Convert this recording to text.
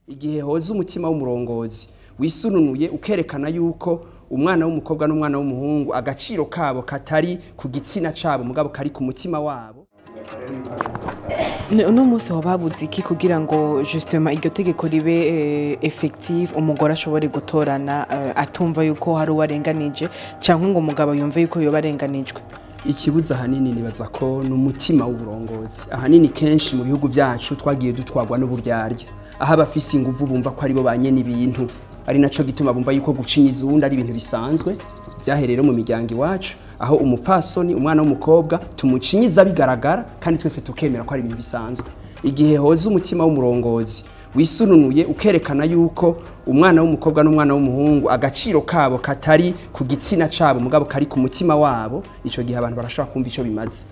Igihe hoza umutima w'umurongozi wisununuye, ukerekana yuko umwana w'umukobwa n'umwana w'umuhungu agaciro kabo katari ku gitsina cabo, mugabo kari ku mutima wabo. Uno munsi hoba habuze iki kugira ngo justement iryo tegeko ribe effective, umugore ashobore gutorana atumva yuko hari uwo arenganije, cyangwa ngo umugabo yumve yuko yoba arenganijwe? Ikibuza ahanini, nibaza ko ni umutima w'uburongozi. Ahanini kenshi mu bihugu byacu twagiye dutwarwa n'uburyarya, aho abafise inguvu bumva ko aribo ba nyene ibintu, ari naco gituma bumva yuko gucinyiza uwundi ari ibintu bisanzwe. Byahereye rero mu miryango iwacu, aho umupfasoni, umwana w'umukobwa, tumucinyiza bigaragara kandi twese tukemera ko ari ibintu bisanzwe. Igihe hoza umutima w'umurongozi wisununuye, ukerekana yuko umwana w'umukobwa n'umwana w'umuhungu agaciro kabo katari ku gitsina cabo, mugabo kari ku mutima wabo, ico gihe abantu barashobora kumva ico bimaze.